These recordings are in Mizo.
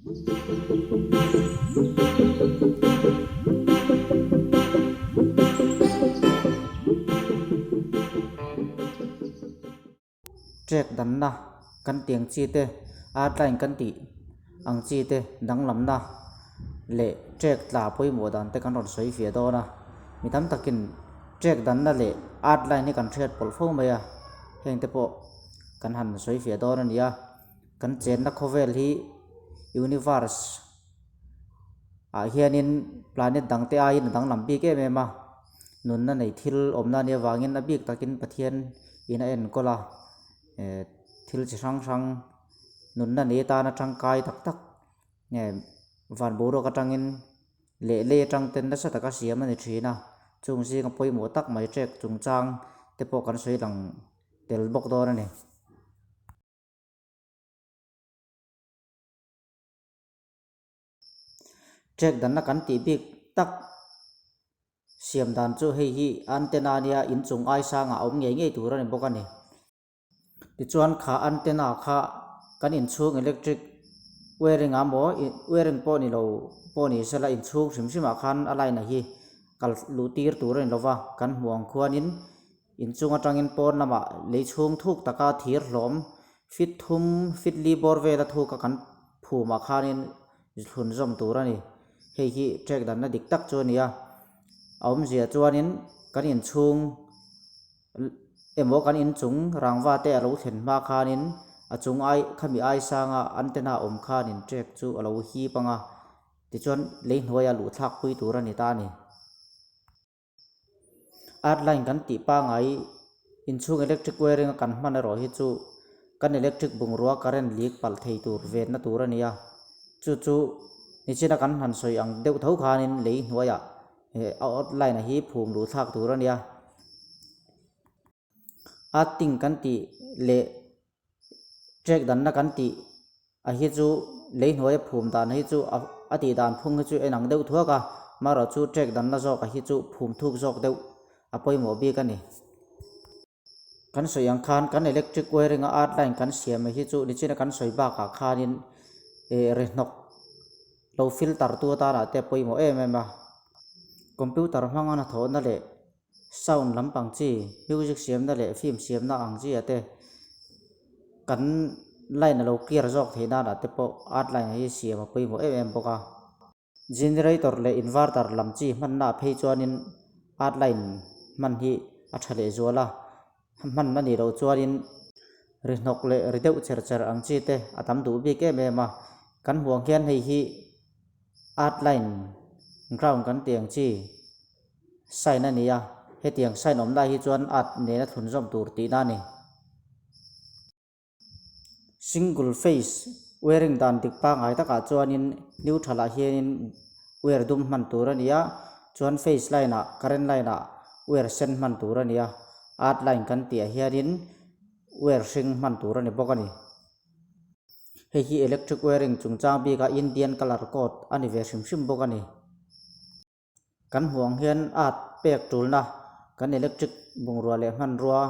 Trek danna kan tih ang chi te outline kan tih ang chi te danglamna leh trek tla pawimawh dan te kan rawn sawi fiah dawn a mi tam takin trek danna leh outline hi kan hriat pawlh fo mai a heng te pawh kan han sawi fiah dawn a ni a kan chenna khawvel hi universe ah hianin planet dang te aiin a danglam bik em em a nunna nei thil awmna a nih avangin a bik takin Pathian in a enkawl a eh thil chi hrang hrang nunna nei atana tangkai tak tak nge van boruak atangin leh lei atang ten nasa taka siam a ni thin a chung zinga pawimawh tak mai trek chungchang te pawh kan sawi lang tel bawk dawn a ni. Trek danna kan tih bik tak siam dan chu hei hi antenna nia inchung ai sangah a awm ngei ngei tur a ni bawk a ni. Tichuan kha antenna kha kan inchhung electric wiring ah maw wiring pawh ni lo pawh ni sela inchhung hrim hrim ah khan a line ah hi kal luh tir tur a ni lova kan hmuh ang khuanin inchung atangin pawn lamah lei chhung thuk taka thir hlawm fit thum fit li bawr vela thuk a kan phumah khanin thlun zawm tur a ni. Hei hi trek danna dik tak chu a ni a, a awmzia chuanin kan inchhung emaw kan inchung rangva te a lo thlen hma khanin a chung ai khami ai sanga antenna awm khanin trek chu a lo hip ang a, tichuan lei hnuaia luh thlak pui tur a ni ta a ni. Earth line kan tih pangai inchhung electric wiring a kan hman erawh hi chu kan electric bungrua current leak palh thei tur venna tur a ni a, chu chu nichina kan han sawi ang deuh tho khanin lei hnuaiah eh a earth line a hi phum luh thlak tur a ni a. Earthing kan tih leh trek danna kan tih a hi chu lei hnuaia phum dan hi chu a tih dan phung hi chu en ang deuh thuak a marawh chu trek danna zawk a hi chu phum thuk zawk deuh a pawimawh bik a ni. Kan sawi ang khan kan electric wiring a earth line kan siam hi chu nichina kan sawi bakah khanin eh ri hnawk lo filter tu atana te a pawimawh em em a computer hmanga hnathawhna leh sound lampang chi music siamna leh film siamna ang chi ah te kan line a lo clear zawk theih nan ah te pawh art line hi siam a pawimawh em em bawk a generator leh inverter lam chi hmanna ah phei chuanin art line hman hi a tha leh zual a hman a nih loh chuanin ri hnawk leh ri deuh cher cher ang chi te a tam duh bik em em a kan huang hian hei hi art line ground kan tih ang chi. Sign a ni a, hetiang sign awm lai hi chuan at nena thlun zawm tur tihna a ni. Single phase wiring dan dik pangngai takah chuanin neutral ah hianin wire dum hman tur a ni a, chuan phase line ah current line ah wire sen hman tur a ni a, earth line kan tih ah hianin wire hring hman tur a ni bawk a ni. Hei hi electric wiring chungchang bika Indian colour code a ni ve hrim hrim bawk a ni. Kan hmuh ang hian at pek tulna kan electric bungrua leh hmanrua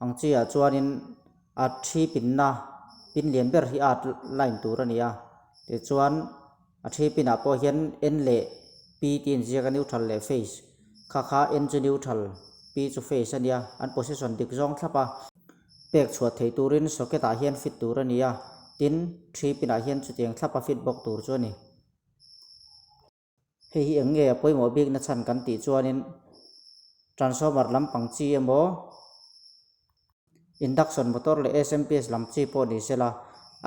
ang chi ah chuanin at thi pinna pin lian ber hi at line tur a ni a tichuan a thi pinah pawh hian n leh p tih a inziak a neutral leh phase kha kha n chu neutral p chu phase a nia an position dik zawng thlap a pek chhuah thei turin socket ah hian fit tur a ni a tin thi pinah hian chutiang thlap a fit bawk tur chu a ni. Hei hi eng nge a pawimawh bik na chhan kan tih chuanin transformer lampang chi emaw induction motor leh S_M_P_S lam chi pawh ni sela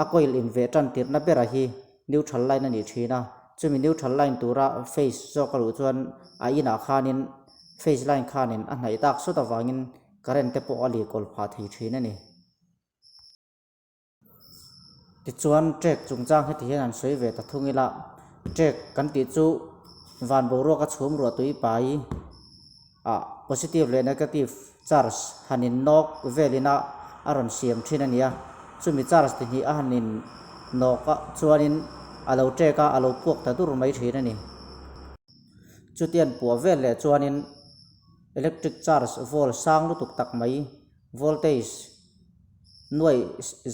a coil inveh tan tirhna berah hi neutral line a nih thin a chumi neutral line tura phase zawk a luh chuan a inah khanin phase line khanin a hnaih tak sawt avangin current te pawh a lih kawl phah thei thin a ni. Tichuan trek chungchang heti hian an sawi ve ta thung ila, trek kan tih chu van boruak a chhum ruah tui pai ah positive leh negative charge han in nawk vel ina a rawn siam thin a ni a, chumi charge ti hnih a han in nawk ah chuanin a lo trek a, a lo puak ta dur mai thin a ni. Chutian puah vel leh chuanin electric charge volt sang lutuk tak mai voltage. Nuaih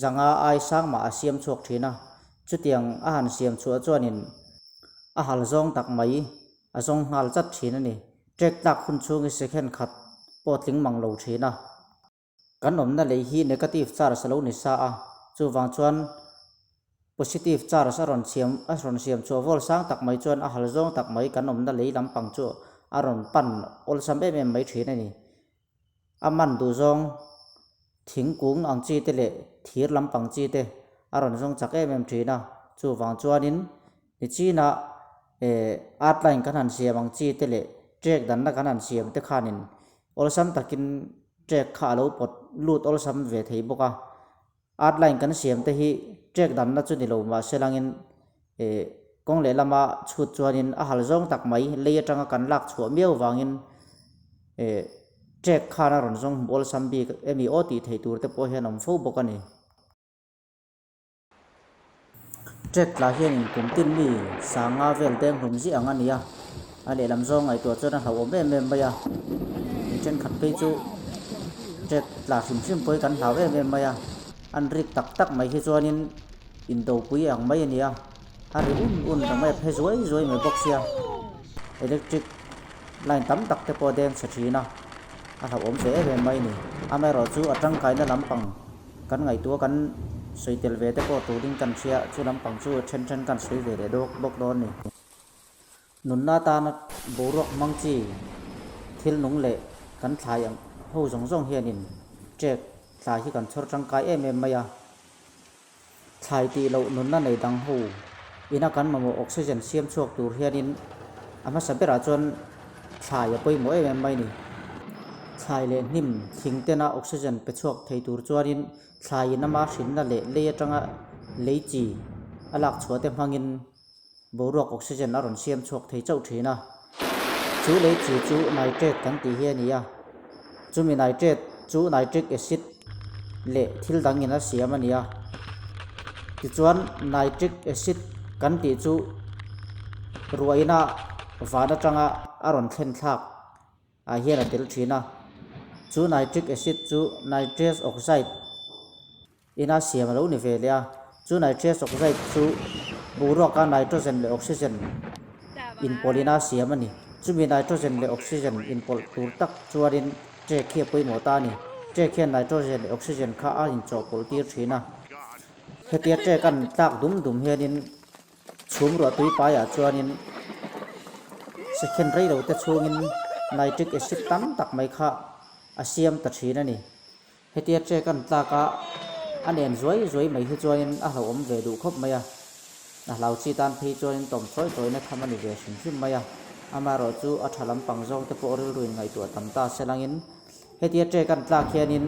zanga ai sang mah a siam chhuak thin a, Chutiang a han siam chhuah chuanin a hal zawng tak mai a zawng nghal chat thin a ni. Ṭek tlak hun chhung hi second khat pawh tling mang lo thin a. Kan awmna lei hi negative charge a lo ni sa a, chuvang chuan positive charge a rawn siam a rawn siam chhuah vawl sang tak mai chuan a hal zawng tak mai kan awmna lei lampang chu a rawn pan awlsam em em mai thin a ni. A man duh zawng thingkung ang chi te leh thir lampang chi te a rawn zawng chak em em thin a, chuvang chuanin nichina eh earth line kan han siam ang chi te leh trek danna kan han siam te khanin Awlsam takin trek kha a lo pawt lut awlsam ve thei bawk a, art line kan siam te hi trek danna chu ni lo mahse langin eh kawng lehlama chhut chuanin a hal zawng tak mai lei atanga kan lak chhuah miau vangin eh trek khan a rawn zawng hmuh awlsam bik emi aw tih theih tur te pawh hian awm fo bawk a ni. Trek tla hianin kum tin mi sanga vel deng hlum ziah ang a ni a, a lehlam zawng ngaihtuah chuan a hlauhawm em em mai a, mi thenkhat phei chu trek tla hrim hrim pawh hi kan hlau em em mai a, an rik tak tak mai hi chuanin indopui ang mai a ni a, a ri un un ta mai a, phe zuai zuai mai bawk sia, electric line tam tak te pawh a deng chhe thin a, a hlauhawm ve em em mai a ni, amaherawhchu a tangkaina lampang. Kan ngaihtuah kan sawi tel ve te pawh turin kan hria, chu lampang chu then then kan sawi ve leh dawk bawk dawn a ni. Nunna atana boruak hmang chi thil nung leh kan thlai ang ho zawng zawng hianin ṭek thlai hi kan chhawr tangkai em em mai a. Thlai tih loh nunna nei dang ho ina kan mamawh oxygen siam chhuak tur hianin a hmasa berah chuan thlai a pawimawh em em mai a ni. Thlai leh hnim thing tena oxygen pe chhuak thei tur chuanin thlaiin ama hrinna leh lei atanga lei chi a lak chhuah te hmangin boruak oxygen a rawn siam chhuak thei chauh thin a. Chu lei chi chu nitrate kan tih hi a ni a, chumi nitrate chu nitric acid leh thil dangin a siam a ni a. Tichuan nitric acid kan tih chu ruahina van atanga a rawn thlen thlak ah hian a tel thin a. Chu nitric acid chu nitrous oxide Ina siam a lo ni ve leh a, chu nitrous oxide chu boruaka nitrogen leh oxygen inpawlh ina siam a ni. Chumi nitrogen leh oxygen inpawlh tur tak chuanin trek hi a pawimawh ta a ni. Trek hian nitrogen leh oxygen kha a inchawhpawlh tir thin a. Hetia trek an tlak dum dum hianin chhum ruah tui paiah chuanin second rei lo te chhungin nitric acid tam tak mai kha a siam ta thin a ni. Hetia trek an tlak a, a nen zuai zuai mai hi chuanin a hlauhawm ve duh khawp mai a. A hlau chi tan phei chuanin tawm chawi chawina tham a ni ve hrim hrim mai a. Amaherawh chu a tha lampang zawng te pawh rilruin ngaihtuah tam ta se langin hetia trek an tlak hianin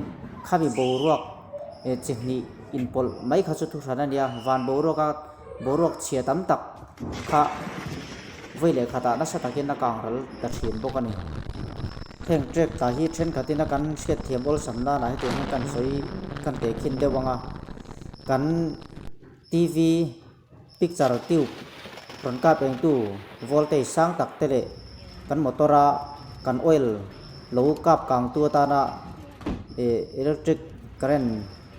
khami boruak chi hnih inpawlh mai kha chu thuhran a nia. Van boruaka boruak chhia tam tak kha vawi leh khatah nasa takin a kang ral ta thin bawk a ni. Heng trek tla hi thenkhatin a kan hriatthiam awlsam nanah hetiang hian kan sawi kan tehkhin deuh ang a, kan TV picture tube rawn kap engtu voltage sang tak te leh kan motor a kan oil lo kap kangtu atana eh electric current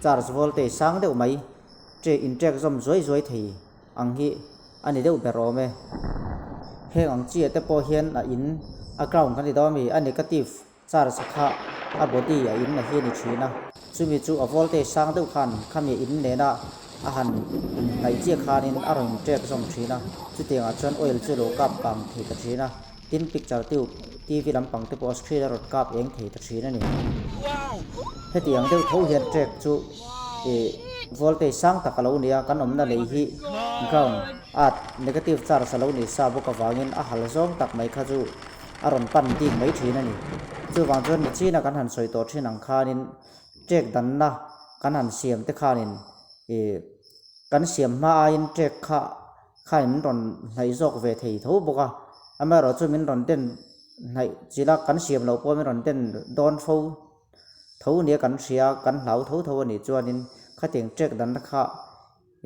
charge voltage sang deuh mai che intrek zawm zuai zuai thei ang hi a ni deuh ber awm e. Heng ang chiah te pawh hian a in a ground kan ti dawn a mi a negative charge kha a body a in a hi a ni thin a, chumi chu a voltage sang deuh khan khami in nena a han inhnaih chiah khanin a rawn intrek zawm thin a, chutiangah chuan oil chu lo kap kang thei ta thin a, tin picture tube TV lampang te pawh a screen a rawn kap eng thei ta thin a ni. Hetiang deuh tho hian trek chu ih voltage sang tak a lo ni a, kan awmna lei hi ground earth negative charge a lo ni sa bawk avangin a hal zawng tak mai kha chu a rawn pan bik mai thin a ni. Chuvang chuan michina kan han sawi tawh thin ang khanin trek danna kan han siam te khanin ih kan siam hma aiin trek kha khain min rawn hnaih zawk ve thei tho bawk a, amaherawh chu min rawn den hnaih chilh a, kan siam loh pawh min rawn den dawn fo tho nia kan hria, kan hlau tho tho a nih chuanin khatiang trek danna kha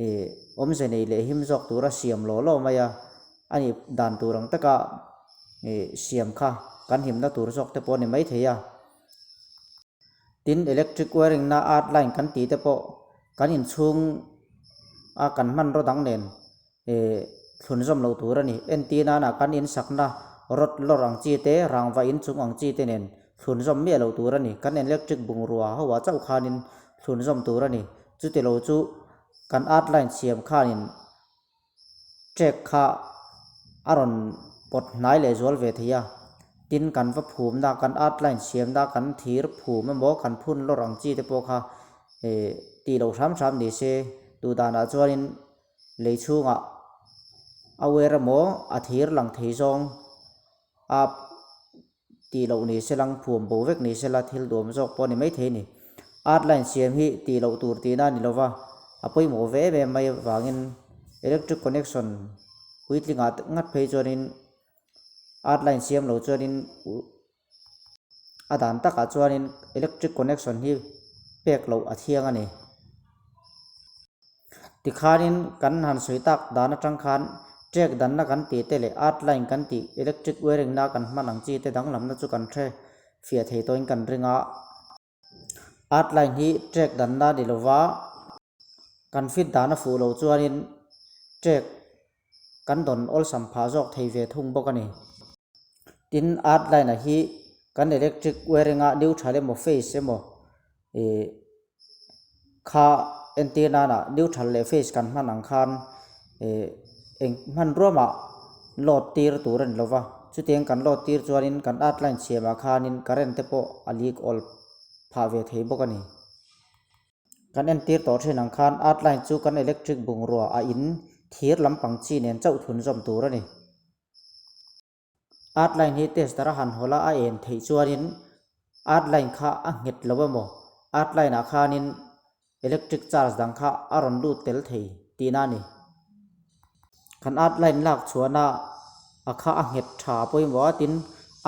ih awmze nei leh him zawk tura siam law law mai a, a nih dan tur ang taka ih siam kha kan himna tur zawk te pawh a ni maithei a. Tin, electric wiring na earth line kan tih te pawh kan inchhung. a kan hmanraw dang nen eh thlunzawm loh tur a ni. Entir nana kan insakna rod lawr ang chi te, rangva inchung ang chi te nen thlunzawm miah loh tur a ni. Kan electric bungrua ho ah chauh khanin thlunzawm tur a ni. Chutilo chu kan earth line siam khanin trek kha a rawn pawt hnai leh zual ve thei a. Tin kan va phumna, kan earth line siamna, kan thir phum emaw kan phun lawr ang chi te pawh kha eh tih loh hram hram ni se. Duh danah chuanin lei chhungah a wer emaw a thir lang thei zawng a tih loh ni se lang phuam bo vek ni se la thil duam zawk pawh a ni maithei a ni. Art line siam hi tih loh tur tihna a ni lova, a pawimawh ve em em mai avangin electric connection puitlingah ngat phei chuanin art line siam lo chuanin a dan takah chuanin electric connection hi pek loh a thiang a ni. Tikhanin kan han sawi tak dan atang khan trek danna kan tih te leh earth line kan tih electric wiring na kan hman ang chi te danglamna chu kan hre fiah thei tawhin kan ring a. Earth line hi trek danna ni lova kan fit dan a fuh loh chuanin trek kan dawn awlsam phah zawk thei ve thung bawk a ni. Tin earth line ah hi kan electric wiring a neutral emaw phase emaw ih kha entir nana neutral leh phase kan hman ang khan ih eng hmanrua mah load tir tur a ni lova chutiang kan load tir chuanin kan earth line siamah khanin current te pawh a leak awl phah ve thei bawk a ni. Kan entir tawh thin ang khan earth line chu kan electric bungrua a in thir lampang chi nen chauh thun zawm tur a ni. Earth line hi tester a han hawlh a, a en theih chuanin earth line kha a nghet lo emaw, earth line ah khanin electric charge dang kha a rawn lut tel thei tihna a ni. Kan earth line lak chhuahna a kha a nghet tha a pawimawh a, tin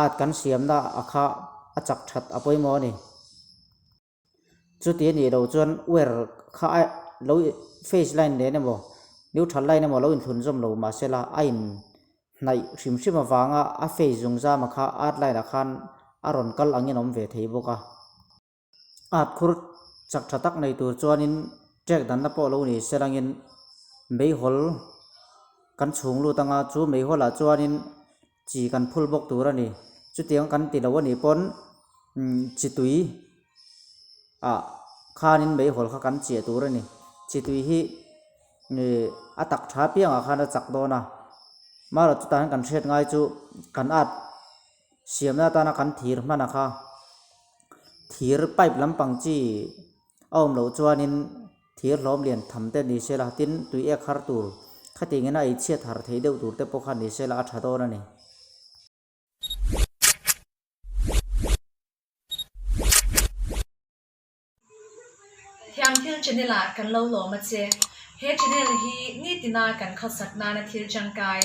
earth kan siamna a kha a chak that a pawimawh a ni. Chuti a nih loh chuan wire kha a lo phase line nen emaw neutral line emaw lo inthlun zawm lo mahsela a in hnaih hrim hrim avanga a phase zung zama kha earth line ah khan a rawn kal angin a awm ve thei bawk a. Earth khur chak tha tak nei tur chuanin trek danna pawh lo ni se langin meihawl kan chhung lut anga chu meihawl ah chuanin chi kan phul bawk tur a ni. Chutiang kan ti lo a nih pawn chi tui ah khanin meihawl kha kan chiah tur a ni. Chi tui hi ih a tak tha piangah khan a chak dawn a. Marawh chutah hian kan hriat ngai chu kan at siamna atana kan thir hman a kha. Thir pipe lampang chi a awm loh chuanin thir hlawm lian tham te ni se la tin tui ek har tur khating ina ei chhiat har thei deuh tur te pawh kha ni se la a tha dawn a ni. Thiamthil channel ah kan lo lawm a che. He channel hi nitina kan khawsak nana thil tangkai,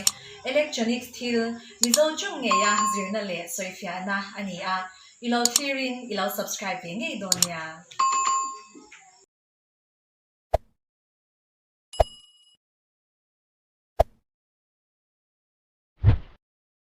electronics thil, Mizo chung ngeia zirna leh sawifiahna a ni a. I lo thlirin i lo subscribe ve ngei dawn nia.